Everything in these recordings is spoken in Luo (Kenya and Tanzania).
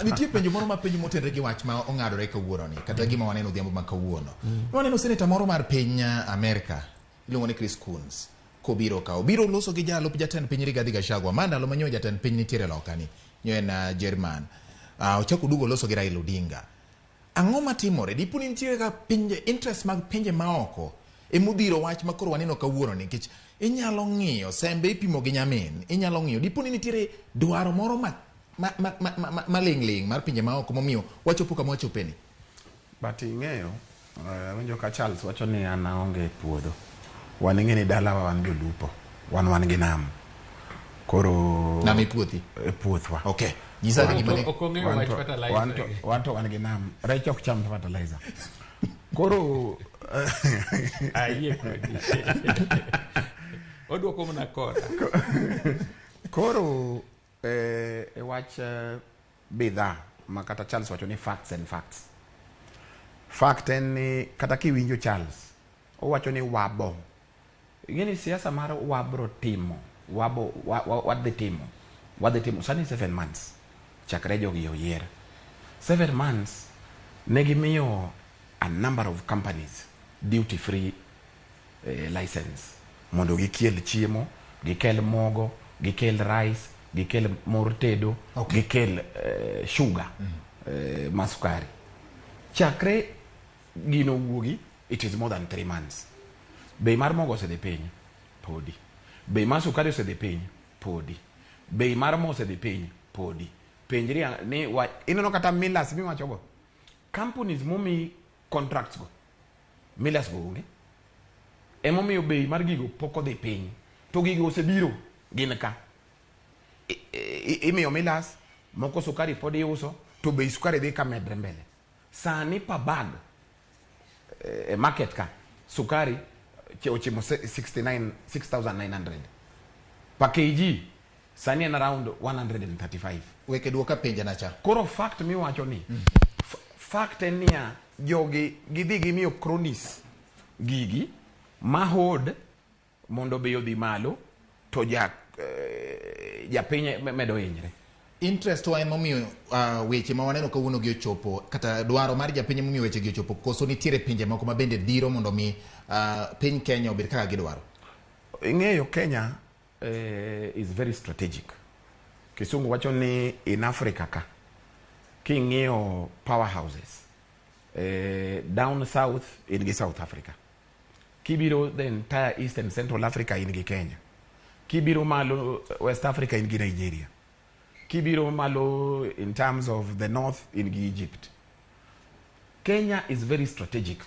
Nitie penjo moro ma penjo motenre gi wach ma ong'adore kawuono ni kata gima waneno odhiambo ma kawuono. Waneno seneta moro mar piny Amerka iluongo ni Chris Coons kobiro ka obiro loso gi jalup jatend piny Rigathi Gachagua ma ndalo ma nyo jatend piny nitiere loka ni nyo en Jerman. Ochako oduogo loso gi Raila Odinga. Ang'o matimore? Dipo ni nitiere ka pinje interest mag pinje maoko emodhiro wach ma koro waneno kawuono ni nikech inyalo ng'iyo sembe ipimo gi nyamin inyalo ng'iyo dipo ni nitiere dwaro moro ma ma ma ma, ma, ma, maling' ling' mar pinje maoko momiyo wachopo kama wachopeni. But ing'eyo, awinjo ka Charles wacho ni an aonge puodho. Wan ing'e ni dalawa wan jolupo. Wan gi nam. Koro Nam e puothi. E puothwa. Okay. Nyisa gima ne Ok ong'eyo wach fertilizer. Wan to wan gi nam. Rech ok cham fertilizer. Koro Ayie kodi. Odwoko mana kora. Koro e wach bidhaa ma kata Charles wacho ni facts and facts. Fact en ni kata kiwinjo Charles owacho ni wabo. Ing'e ni siasa mar wabro timo, wabo wadhi timo, wadhi timo sani 7 months chakre jogi oyier. 7 months ne gimiyo a number of companies duty free license mondo gikel chiemo, gikel mogo, gikel rice, gikel mor tedo, gikel sugar, ma sukari. Chakre gino wuogi, it is more than 3 months. Bei mar mogo osedhi piny, podi. Bei mar sukari osedhi piny, podi. Bei mar mo osedhi piny, podi. Penjri ni wa, ineno kata millers miwachogo, companies momi contracts go, millers go onge. Emomiyo bei mar gigo pok odhi piny. To gigo osebiro, gin ka. Imiyo millers, moko sukari pod iuso, to bei sukari dhi ka medre mbele. Sani per bag e market ka, sukari ochimo 69 6900. Per kg sani en around 135. Weke duoka penja na cha. Koro fact miwacho ni fact en niya, jogi gidhi gimiyo cronies gigi mahod mondo bei odhi malo to ja japiny medo hinyre. Interest wa emomiyo weche ma waneno kawuono gi ochopo kata dwaro mar japiny emomiyo weche gi ochopo koso nitiere pinje moko ma bende dhiro mondo mi piny Kenya obed kaka gidwaro. Ing'eyo Kenya is very strategic. Kisungu wacho ni in Africa ka king'iyo powerhouses, down south in gi South Africa. Kibiro the entire East and Central Africa in gi Kenya. Kibiro malo West Africa in gi Nigeria. Kibiro malo in terms of the north in gi Egypt. Kenya is very strategic.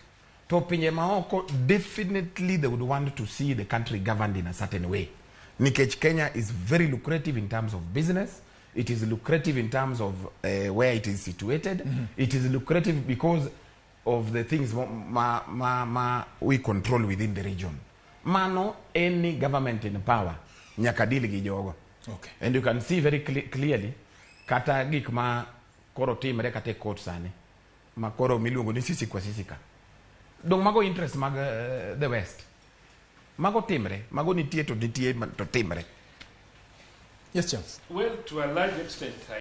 To pinje maoko definitely they would want to see the country governed in a certain way. Nikech Kenya is very lucrative in terms of business. It is lucrative in terms of where it is situated. It is lucrative because of the things ma we control within the region. Mano any government in power nyaka deal gi jogo. And you can see very clearly kata gik ma koro timre kata e court sani ma koro miluongo ni sisi kwa sisi ka. Dong mago interest mag the West. Mago timre, mago nitie to nitie to timre. Yes, Charles. Well, to a large extent, I